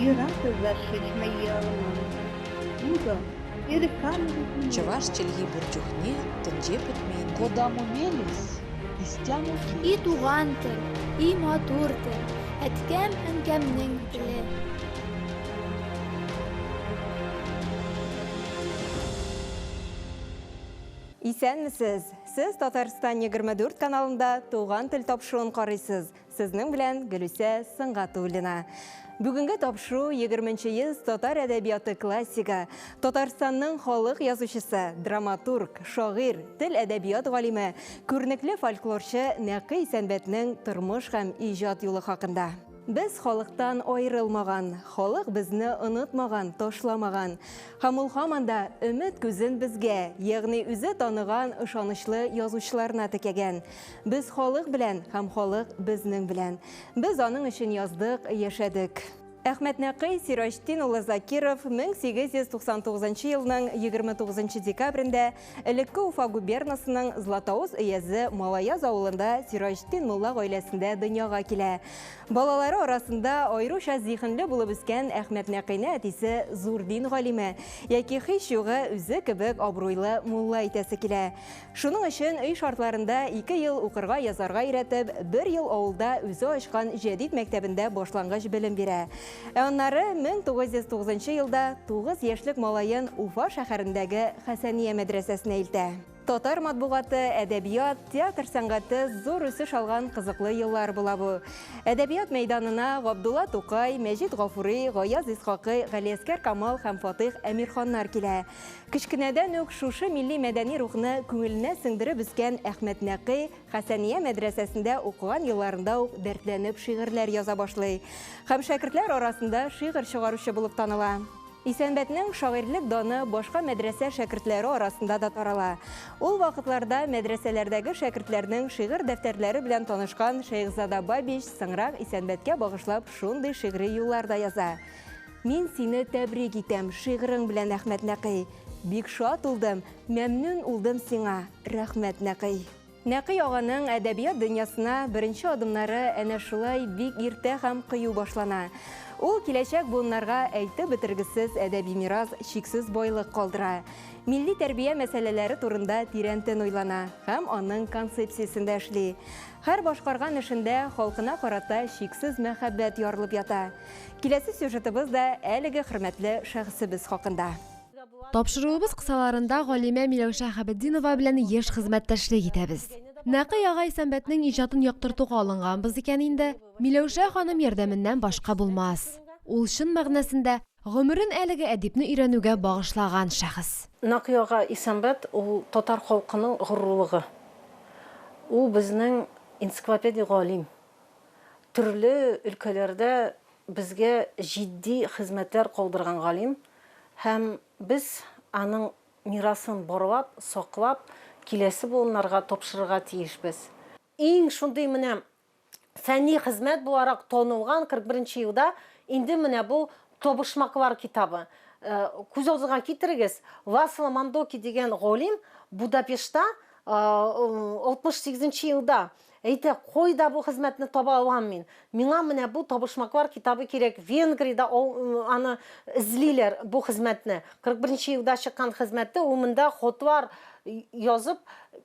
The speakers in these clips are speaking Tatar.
Йӑратӑ зашечь Утӑ, Чӑваш чӗлхи пур чухне тӗнче пӗтмен. Кодамо мелесь, истямо И туган тел, и матур тел, әткәм-әнкәмнең теле. Исәнмесез! Сез Татарстан 24 каналында Туган тел тапшыруын карыйсыз. Сезнең белән Гөлүсә Сөнгатуллина. Бүгенге тапшыру 20 йөз татар әдәбияты классигы, Татарстанның халык язучысы, драматург, шагыйрь, тел әдәбият галиме, күренекле фольклорчы Нәкый Исәнбәтнең тормыш һәм иҗат юлы хакында. Без халыктан аерылмаган, халык безне онытмаган, ташламаган. Һәм ул һаман да өмет күзен безгә, ягъни үзе таныган ышанычлы язучыларына текәгән. Без халык белән һәм халык безнең белән. Без аның өчен яздык, яшәдек. Әхмәтнәкый Сираҗтдин улы Закиров 1899 елның 29 декабрендә элекке Уфа губернасының Златоуст өязе Малаяз авылында Сираҗтдин мулла гаиләсендә дөньяга килә. Балалары арасында аеруча зиһенле булып үскән Әхмәтнәкыйне әтисе зур дин галиме яки һич югы үзе кебек абруйлы мулла итәсе килә. Шуның өчен өй шартларында ике ел укырга-язарга өйрәтеп, бер ел авылда үзе ачкан җәдит мәктәбендә башлангыч белем бирә. Ә аннары 1909 елда тугыз яшьлек малаен Уфа шәһәрендәге Хәсәния мәдрәсәсенә илтә. Татар матбугаты, әдәбият, театр сәнгате зур үсеш алган кызыклы еллар була бу. Әдәбият мәйданына Габдулла Тукай, Мәҗит Гафури, Гаяз Исхакый, Галиәсгар Камал һәм Фатыйх Әмирханнар килә. Кечкенәдән үк шушы милли мәдәни рухны күңеленә сеңдереп үскән Әхмәт Нәкый Хәсәния мәдрәсәсендә укыган елларында ук дәртләнеп шигырьләр яза башлый һәм шәкертләр арасында шигырь чыгаручы булып таныла. Исәнбәтнең шагыйрьлек даны башка мәдрәсә шәкертләре арасында да тарала. Ул вакытларда мәдрәсәләрдәге шәкертләрнең шигырь дәфтәрләре белән танышкан Шәехзада Бабич соңрак Исәнбәткә багышлап шундый шигъри юллар да яза. Мин сине тәбрик итәм шигырың белән, Әхмәт Нәкый. Бик шат улдым, мәмнүн улдым сиңа, рәхмәт, Нәкый. Нәкый аганың әдәбият дөньясына беренче адымнары әнә шулай бик иртә һәм кыю башлана. Ул киләчәк буыннарга әйтеп бетергесез әдәби мирас, чиксез байлык калдыра. Милли тәрбия мәсьәләләре турында тирәнтен уйлана һәм аның концепциясендә эшли. Һәр башкарган эшендә халкына карата чиксез мәхәббәт ярылып ята. Киләсе сюжетыбыз да әлеге хөрмәтле шәхесебез хакында. Тапшыруыбыз кысаларында галимә Миләүшә Хәбетдинова белән еш хезмәттәшлек итәбез. Нәкый ага Исәнбәтнең иҗатын яктыртуга алынганбыз икән инде, Миләүшә ханым ярдәменнән башка булмас. Ул чын мәгънәсендә гомерен әлеге әдипне өйрәнүгә багышлаган шәхес. Нәкый ага Исәнбәт ул татар халкының горурлыгы. Ул безнең энциклопедик галим. Төрле өлкәләрдә безгә җитди хезмәтләр калдырган галим һәм без аның мирасын барлап, саклап, киләсе буыннарга тапшырырга тиешбез. Иң шундый менә фәнни хезмәт буларак танылган 41 нче елда инде менә бу Табышмаклар китабы. Күз алдыгызга китерегез, Ласло Мандоки дигән галим Будапештта 68 нче елда Әйтә, кайда бу хезмәтне таба алам мин? Миңа менә бу табышмаклар китабы кирәк. Венгриядә аны эзлиләр, бу хезмәтне. 41 нче елда чыккан хезмәте, ул монда хатлар язып,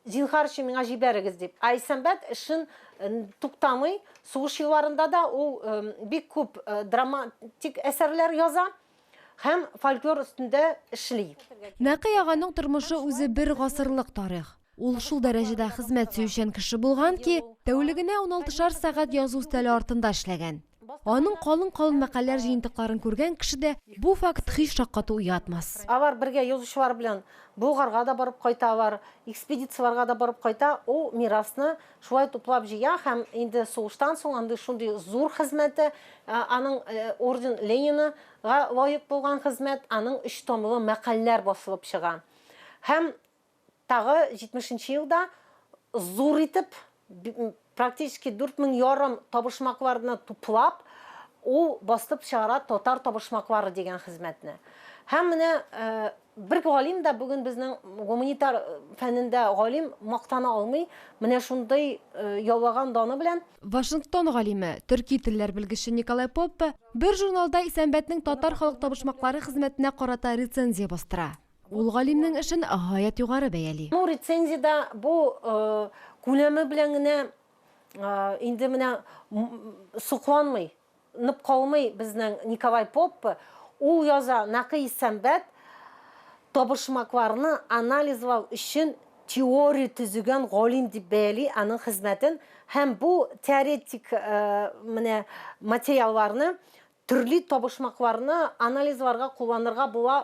зинһар өчен миңа җибәрегез дип. Ә Исәнбәт эшен туктамый. Сугыш елларында да ул бик күп драматик әсәрләр яза һәм фольклор өстендә эшли. Нәкый аганың тормышы үзе бер гасырлык тарих. Ул шул дәрәҗәдә хезмәт сөючән кеше булган ки, тәүлегенә уналтышар сәгать язу өстәле артында эшләгән. Аның калын-калын мәкаләләр җыентыкларын күргән кешедә бу факт һич шаккату уятмас. Алар бергә язучылар белән Болгарга да барып кайталар, экспедицияләргә дә барып кайта. Ул мирасны шулай туплап җыя һәм инде сугыштан соң андый шундый зур хезмәте, аның орден Ленина га лаек булган хезмәт, аның өч томлы мәкаләләр басылып чыга. Һәм Тагы 70 нче елда зур итеп, практически 4000 ярым табышмакларны туплап, ул бастып чыгара Татар табышмаклары дигән хезмәтне. Һәм менә Бер галим дә бүген безнең гуманитар фәнендә галим мактана алмый менә шундый яулаган даны белән. Вашингтон галиме, төрки телләр белгече Николай Поппе бер журналда Исәнбәтнең татар халык табышмаклары хезмәтенә карата рецензия бастыра. Ул галимнең эшен гаять югары бәяли. Бу рецензиядә бу күләме белән генә инде менә сокланмый, нып калмый безнең Николай Поппе. Ул яза, Нәкый Исәнбәт табышмакларны анализлау өчен теория төзегән галим дип бәяли аның хезмәтен һәм бу теоретик менә материалларны төрле табышмакларны анализларга кулланырга була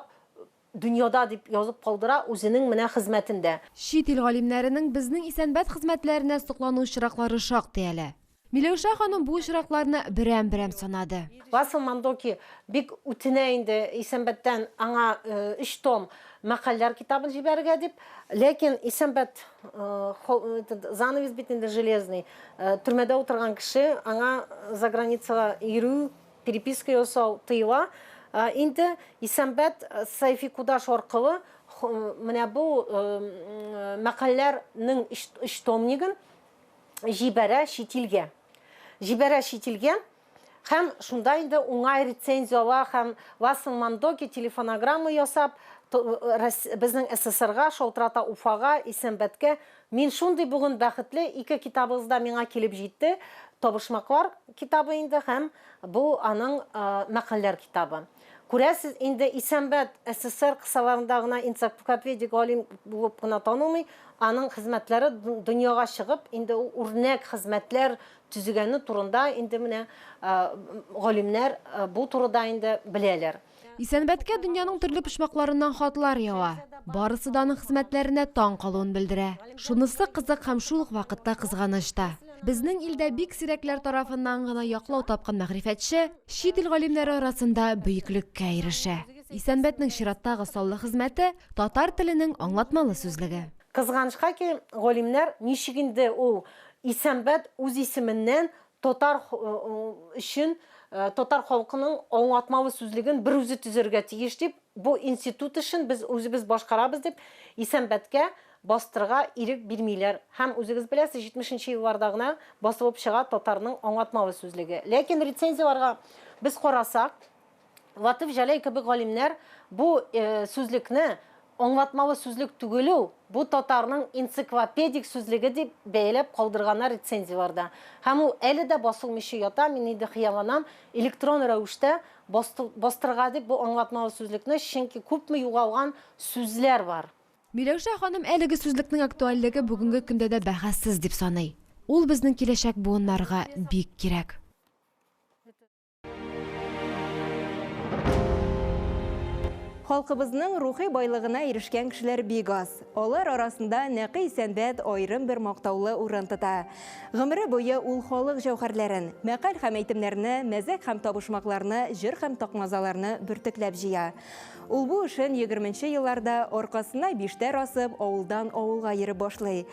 дөньяда дип язып калдыра үзенең менә хезмәтендә. Чит ил галимнәренең безнең Исәнбәт хезмәтләренә соклану очраклары шактый әле. Миләүшә ханым бу очракларны берәм-берәм санады. Ласло Мандоки бик үтенә инде Исәнбәттән аңа өч том мәкальләр китабын җибәрергә дип. Ләкин Исәнбәт, занавес бит инде железный, төрмәдә утырган кеше, аңа за границага йөрү, переписка ясау тыела. Инде Исәнбәт Сайфи Кудаш аркылы менә бу мәкальләрнең өч томнигын җибәрә чит илгә. Җибәрә чит илгә һәм шунда инде уңай рецензия ала һәм Ласло Мандоки телефонограмма ясап безнең СССРга шалтырата, Уфага, Исәнбәткә. Мин шундый бүген бәхетле, ике китабыгыз да миңа килеп җитте. Табышмаклар китабы инде һәм бу аның мәкальләр китабы. Күрәсез, инде Исәнбәт СССР кысаларында гына энциклопедик галим булып кына танылмый, аның хезмәтләре дөньяга чыгып, инде ул үрнәк хезмәтләр төзегәне турында инде менә галимнәр бу турыда инде беләләр. Исәнбәткә дөньяның төрле почмакларыннан хатлар ява. Барысы да аның хезмәтләренә таң калуын белдерә. Шунысы кызык һәм шул ук вакытта кызганыч та. Безнең илдә бик сирәкләр тарафыннан гына яклау тапкан мәгърифәтче чит ил галимнәре арасында бөеклеккә ирешә. Исәнбәтнең чираттагы саллы хезмәте татар теленең аңлатмалы сүзлеге. Кызганычка ки, галимнәр ничек инде ул Исәнбәт үз исеменнән татар өчен татар халкының аңлатмалы сүзлеген берүзе төзергә тиеш дип, бу институт эшен без үзебез башкарабыз дип, Исәнбәткә бастырырга ирек бирмиләр. Һәм үзегез беләсез, 70 нче елларда гына басылып чыга татарның аңлатмалы сүзлеге. Ләкин рецензияләргә без карасак, Латыйф Җәләй кебек галимнәр бу сүзлекне аңлатмалы сүзлек түгел ул, бу татарның энциклопедик сүзлеге дип бәяләп калдырганнар рецензияләрдә. Һәм ул әле дә басылмыйча ята, мин инде хыялланам, электрон рәвештә бастырырга дип бу аңлатмалы сүзлекне, чөнки күпме югалган сүзләр бар. Миләүшә ханым әлеге сүзлекнең актуальлеге бүгенге көндә дә бәхәссез дип саный. Ул безнең киләчәк буыннарга бик кирәк. Халкыбызның рухи байлыгына ирешкән кешеләр бик аз. Алар арасында Нәкый Исәнбәт аерым бер мактаулы урын тота. Гомере буе ул халык җәүһәрләрен, мәкаль һәм әйтемнәрне, мәзәк һәм табышмакларны, җыр һәм такмазаларны бөртекләп җыя. Ул бу эшен егерменче елларда аркасына биштәр асып, авылдан авылга йөреп башлый.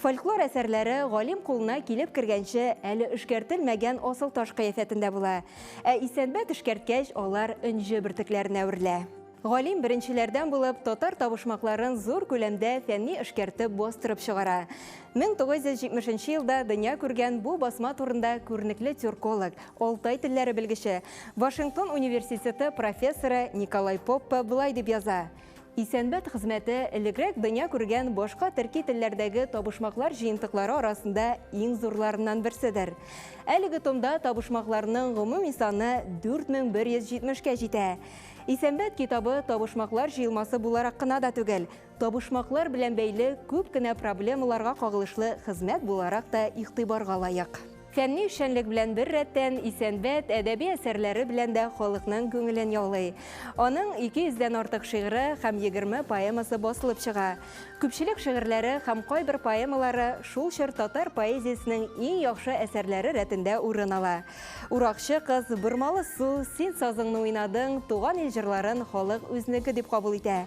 Фольклор әсәрләре галим кулына килеп кергәнче әле эшкәртелмәгән асыл таш кыяфәтендә була. Ә Исәнбәт эшкәрткәч, алар энҗе бөртекләренә әверелә. Галим беренчеләрдән булып татар табышмакларын зур күләмдә фәнни эшкәртеп бастырып чыгара. 1970 нче елда дөнья күргән бу басма турында күренекле тюрколог, Алтай телләре белгече, Вашингтон университеты профессоры Николай Поппе болай дип яза, Исәнбәт хезмәте элегрәк дөнья күргән башка төрки телләрдәге табышмаклар җыентыклары арасында иң зурларыннан берседер. Әлеге томда табышмакларның гомуми саны 4170 кә җитә. Исәнбәт китабы табышмаклар җыелмасы буларак кына да түгел, табышмаклар белән бәйле күп кенә проблемаларга кагылышлы хезмәт буларак та игътибарга лаек. Фәнни эшчәнлек белән бер рәттән, Исәнбәт әдәби әсәрләре белән дә халыкның күңелен яулый. Аның 200 дән артык шигыре һәм 20 поэмасы басылып чыга. Күпчелек шигырьләре һәм кайбер поэмалары шул чор татар поэзиясенең иң яхшы әсәрләре рәтендә урын ала. Уракчы кыз, Бормалы су, Син сазыңны уйнадың, Туган ил җырларын халык үзнеке дип кабул итә.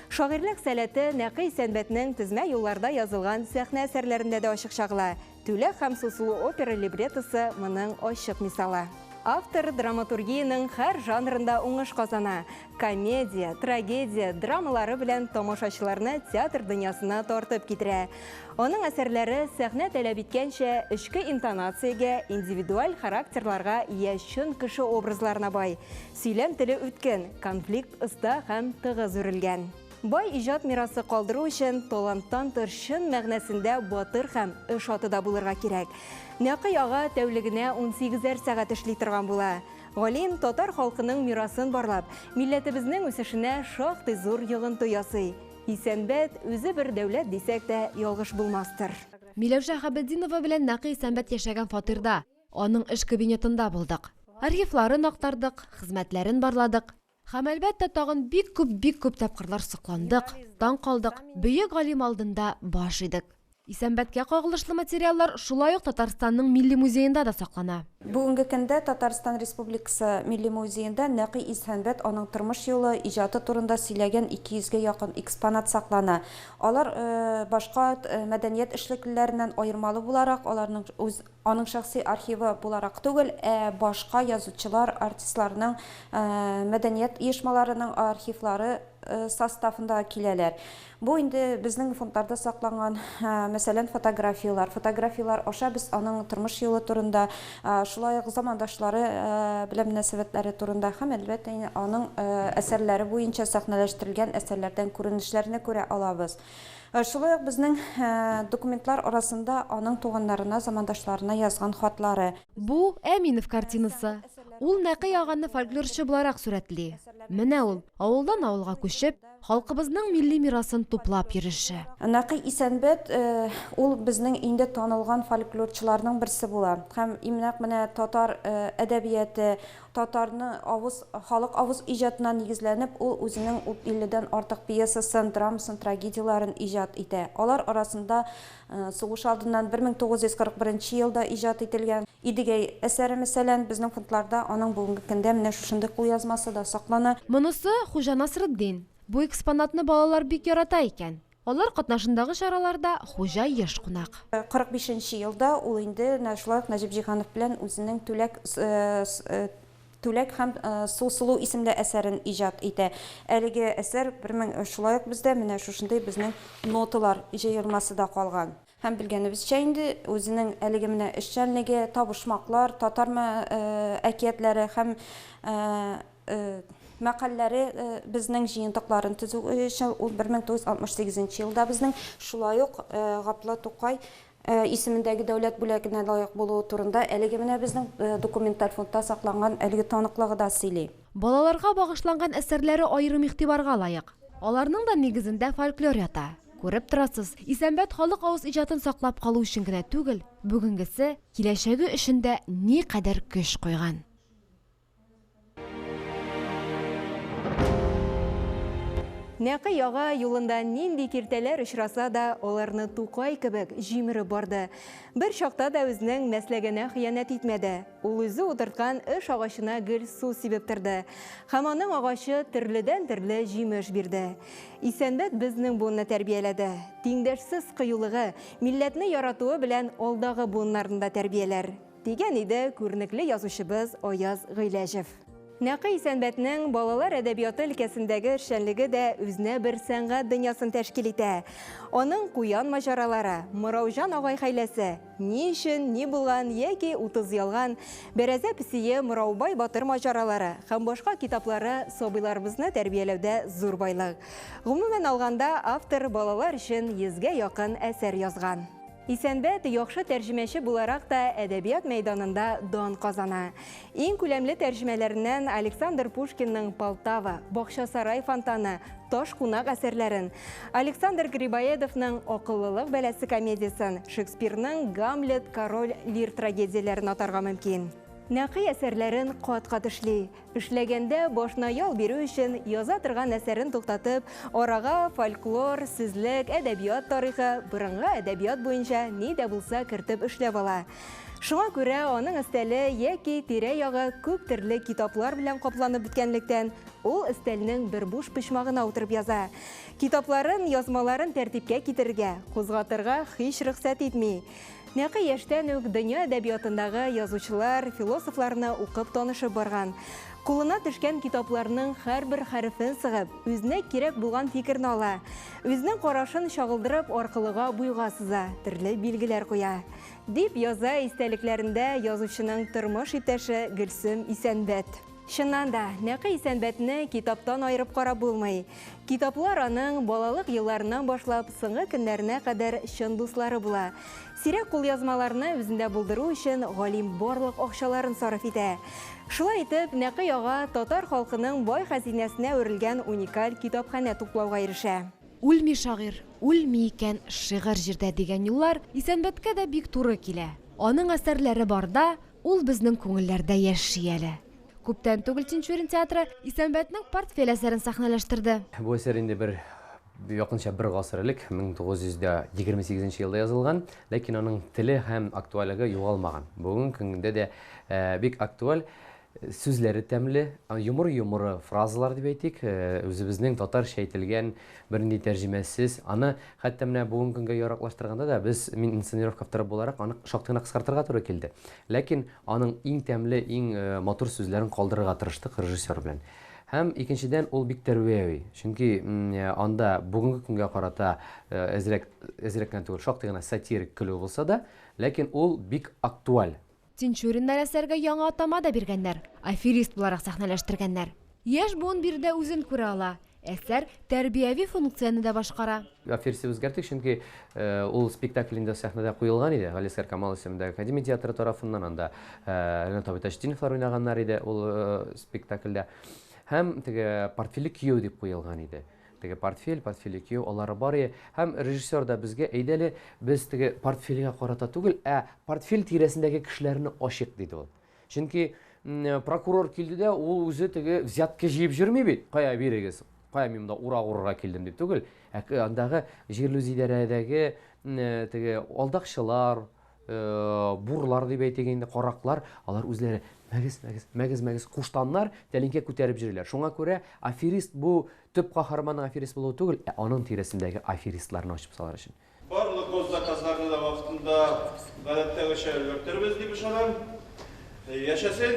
Шагыйрьлек сәләте Нәкый Исәнбәтнең тезмә юлларда язылган сәхнә әсәрләрендә дә ачык чагыла. Түләк һәм Сусылу опера либреттосы моның ачык мисалы. Автор драматургиянең һәр жанрында уңыш казана. Комедия, трагедия, драмалары белән тамашачыларны театр дөньясына тартып китерә. Аның әсәрләре сәхнә таләп иткәнчә эчке интонациягә, индивидуаль характерларга ия чын кеше образларына бай. Сөйләм теле үткен, конфликт оста һәм тыгыз үрелгән. Бай иҗат мирасы калдыру өчен таланттан тыш чын мәгънәсендә батыр һәм эш аты да булырга кирәк. Нәкый ага тәүлегенә унсигезәр сәгать эшли торган була. Галим татар халкының мирасын барлап, милләтебезнең үсешенә шактый зур йогынты ясый. Исәнбәт үзе бер дәүләт дисәк тә ялгыш булмастыр. Миләүшә Хәбетдинова белән Нәкый Исәнбәт яшәгән фатирда, аның эш кабинетында булдык. Архивларын актардык, хезмәтләрен барладык. Һәм, әлбәттә, тагын бик күп, бик күп тапкырлар сокландык, таң калдык, бөек галим алдында баш идек. Исәнбәткә кагылышлы материаллар шулай ук Татарстанның Милли музеенда да саклана. Бүгенге көндә Татарстан Республикасы Милли музеенда Нәкый Исәнбәт, аның тормыш юлы, иҗаты турында сөйләгән 200 гә якын экспонат саклана. Алар башка мәдәният эшлеклеләреннән аермалы буларак, аларның үз аның шәхси архивы буларак түгел, ә башка язучылар, артистларның, мәдәният оешмаларының архивлары составында киләләр. Бу инде безнең фондларда сакланган, мәсәлән, фотографияләр. Фотографияләр аша без аның тормыш юлы турында, шулай ук замандашлары белән мөнәсәбәтләре турында һәм, әлбәттә инде, аның әсәрләре буенча сәхнәләштерелгән әсәрләрдән күренешләрне күрә алабыз. Шулай ук безнең документлар арасында аның туганнарына, замандашларына язган хатлары. Бу, Әминов картинасы. Ул Нәкый аганы фольклорчы буларак сурәтли. Менә ул, авылдан авылга күчеп, халкыбызның милли мирасын туплап йөреше. Нәкый Исәнбәт ул безнең инде танылган фольклорчыларның берсе була. Һәм нәкъ менә татар әдәбияте, татарны авыз, халык авыз иҗатына нигезләнеп, ул үзенең илледән артык пьесасын, драмасын, трагедияләрен иҗат итә. Алар арасында сугыш алдыннан 1941 елда иҗат ителгән Идегәй әсәре, мәсәлән, безнең фондларда аның бүгенге көндә менә шушындый кулъязмасы да саклана. Монысы Хуҗа Насретдин. Бу экспонатны балалар бик ярата икән. Алар катнашындагы чараларда хуҗа еш кунак. 45 нче елда ул инде шулай ук Нәҗип Җиһанов белән үзенең Түләк Түләк һәм Су сылу исемле әсәрен иҗат итә. Әлеге әсәр шулай ук бездә менә шушындый безнең ноталар җыелмасы да калган. Һәм белгәнебезчә инде, үзенең әлеге менә эшчәнлеге, табышмаклар, татар әкиятләре һәм мәкальләре безнең җыентыкларын төзү өчен ул 1968 нче елда безнең шулай ук Габдулла Тукай исемендәге дәүләт бүләгенә лаек булуы турында әлеге менә безнең документаль фондта сакланган әлеге таныклыгы да сөйли. Балаларга багышланган әсәрләре аерым игътибарга лаек. Аларның да нигезендә фольклор ята. Күреп торасыз, Исәнбәт халык авыз иҗатын саклап калу өчен генә түгел, бүгенгесе, киләчәге өчен дә никадәр көч куйган. Нәкый ага юлында нинди киртәләр очраса да, аларны Тукай кебек җимереп барды. Бер чакта да үзенең мәсләгенә хыянәт итмәде. Ул үзе утырткан эш агачына гел су сибеп торды. Һәм аның агачы төрледән-төрле җимеш бирде. Исәнбәт безнең буынны тәрбияләде. Тиңдәшсез кыюлыгы, милләтне яратуы белән алдагы буыннарны да тәрбияләр. Дигән иде күренекле язучыбыз Аяз Гыйләҗев. Нәкый Исәнбәтнең балалар әдәбияты өлкәсендәге эшчәнлеге дә үзенә бер сәнгать дөньясын тәшкил итә. Аның Куян маҗаралары, Мырауҗан агай хәйләсе, Ни өчен, ни булган яки 30 ялган, Бәрәзә песие, Мыраубай батыр маҗаралары һәм башка китаплары сабыйларыбызны тәрбияләүдә зур байлык. Гомумән алганда, автор балалар өчен йөзгә якын әсәр язган. Исәнбәт яхшы тәрҗемәче буларак та әдәбият мәйданында дан казана. Иң күләмле тәрҗемәләреннән Александр Пушкинның Полтава, Бакчасарай фонтаны, Таш кунак әсәрләрен, Александр Грибоедовның Акыллылык бәласе комедиясен, Шекспирның Гамлет, Король Лир трагедияләрен атарга мөмкин. Нәкый әсәрләрен кат-кат эшли. Эшләгәндә башына ял бирү өчен яза торган әсәрен туктатып, арага фольклор, сүзлек, әдәбият тарихы, борынгы әдәбият буенча ни дә булса кертеп эшләп ала. Шуңа күрә аның өстәле яки тирә-ягы күп төрле китаплар белән капланып беткәнлектән, ул өстәлнең бер буш почмагына утырып яза. Китапларын, язмаларын тәртипкә китерергә, кузгатырга һич рөхсәт итми. Нәкый яшьтән үк дөнья әдәбиятындагы язучылар, философларны укып танышып барган. Кулына төшкән китапларның һәрбер хәрефен сыгып, үзенә кирәк булган фикерне ала. Үзенең карашын чагылдырып, аркылыга буйга сыза, төрле билгеләр куя. Дип яза истәлекләрендә язучының тормыш иптәше Гөлсем Исәнбәт. Чыннан да, Нәкый Исәнбәтне китаптан аерып карап булмый. Китаплар аның балалык елларыннан башлап соңгы көннәренә кадәр чын дуслары була. Сирәк кулъязмаларны үзендә булдыру өчен галим барлык акчаларын сарыф итә. Шулай итеп, Нәкый ага татар халкының бай хәзинәсенә әверелгән уникаль китапханә туплауга ирешә. Үлми шагыйрь, үлми икән шигырь җирдә дигән юллар Исәнбәткә дә бик туры килә. Аның әсәрләре барда, ул безнең күңелләрдә яши әле. Күптән түгел Тинчурин театры Исәнбәтнең Портфель әсәрен сәхнәләштерде. Бу әсәр инде бер якынча бер гасыр элек, 1928 нче елда язылган, ләкин аның теле һәм актуальлеге югалмаган. Бүгенге көндә дә бик актуаль, сүзләре тәмле, йомры-йомры фразалар дип әйтик, үзебезнең татарча әйтелгән, бернинди тәрҗемәсез. Аны хәтта менә бүгенге көнгә яраклаштырганда да без, мин инсценировка авторы буларак, аны шактый гына кыскартырга туры килде. Ләкин аның иң тәмле, иң матур сүзләрен калдырырга тырыштык режиссер белән. Һәм икенчедән, ул бик тәрбияви. Чөнки анда бүгенге көнгә карата әзрәк, әзрәк кенә түгел, шактый гына сатирик көлү булса да, ләкин ул бик актуаль. Тинчуриннар әсәргә яңа атама да биргәннәр, аферист буларак сәхнәләштергәннәр. Яшь буын биредә үзен күрә ала. Әсәр тәрбияви функцияне дә башкара. Аферисты үзгәрттек, чөнки ул спектакль инде сәхнәдә куелган иде. Галиәсгар Камал исемендәге академия театры тарафыннан анда Ренат абый Таҗетдиновлар уйнаганнар иде ул спектакльдә. Һәм теге портфельле кияү дип куелган иде. Теге портфель, портфельле кияү алары бар иде. Һәм режиссер да безгә, әйдә әле, без теге портфельгә карата түгел, ә портфель тирәсендәге кешеләрне ачыйк, диде ул. Чөнки прокурор килде дә, ул үзе теге взятка җыеп йөрми бит. Кая бирегез, кая мин монда урак урырга килдем дип түгел. Ә андагы җирле үзидарәдәге теге алдакчылар, бурлар дип әйтик инде, караклар, алар үзләре мәгез, мәгез, мәгез, мәгез куштаннар тәлинкә күтәреп йөриләр. Шуңа күрә аферист бу төп каһарманның аферист булуы түгел, ә аның тирәсендәге аферистларны ачып салыр өчен. Барлык госзаказларны да вакытында гадәттәгечә өлгертербез дип ышанам. Яшәсен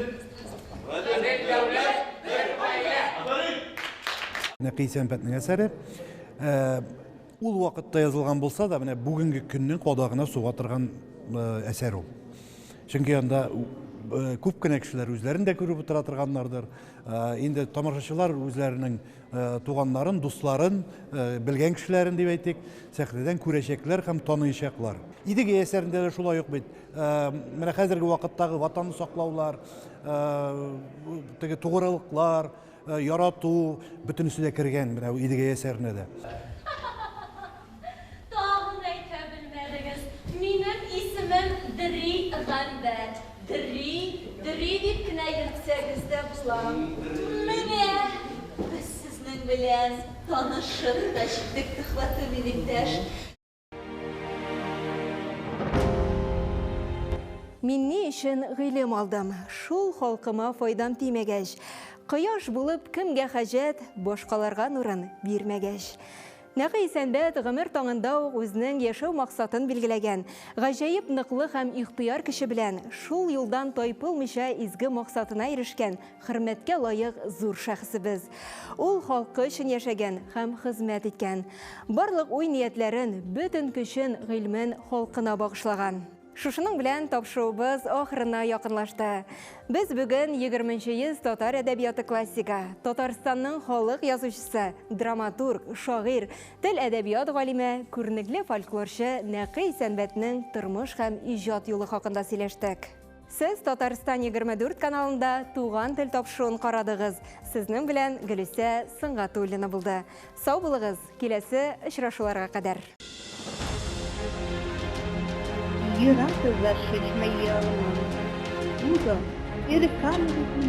гадел дәүләт, бер гаилә! Афәрин! Нәкый Исәнбәтнең әсәре. Ул вакытта язылган булса да, менә бүгенге көннең кадагына суга торган әсәр ул. Чөнки анда күп кенә кешеләр үзләрен дә күреп утыра торганнардыр. Инде тамашачылар үзләренең туганнарын, дусларын, белгән кешеләрен дип әйтик, сәхнәдән күрәчәкләр һәм таныячаклар. Идегәй әсәрендә дә шулай ук бит. Менә хәзерге вакыттагы ватанны саклаулар, теге тугрылыклар, ярату, бөтенесе дә кергән менә Идегәй әсәренә дә. Тагын әйтә белмәдегез. Минем исемем Дри Гамбәт. Дри, Дри дип кенә йөртсәгез дә була. Менә без сезнең белән танышып та җиттек, Төхвәтуллин иптәш. Мин ни өчен гыйлем алдым, шул халкыма файдам тимәгәч, Кояш булып кемгә хаҗәт, башкаларга нурын бирмәгәч. Нәкый Исәнбәт гомер таңында ук үзенең яшәү максатын билгеләгән, гаҗәеп ныклы һәм ихтыяр көче белән шул юлдан тайпылмыйча изге максатына ирешкән хөрмәткә лаек зур шәхесебез. Ул халкы өчен яшәгән һәм хезмәт иткән. Барлык уй-ниятләрен, бөтен көчен, гыйльмен халкына багышлаган. Шушының белән тапшыруыбыз ахырына якынлашты. Без бүген 20 йөз татар әдәбияты классигы, Татарстанның халык язучысы, драматург, шагыйрь, тел әдәбият галиме, күренекле фольклорчы Нәкый Исәнбәтнең тормыш һәм иҗат юлы хакында сөйләштек. Сез Татарстан 24 каналында Туган тел тапшыруын карадыгыз. Сезнең белән Гөлүсә Сөнгатуллина булды. Сау булыгыз, киләсе очрашуларга кадәр.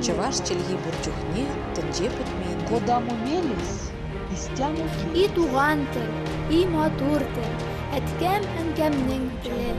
Чӑваш чӗлхи пур чухне тӗнче пӗтмен. Кодамо мелесь, истямо И туган тел, и матур тел, әткәм-әнкәмнең теле.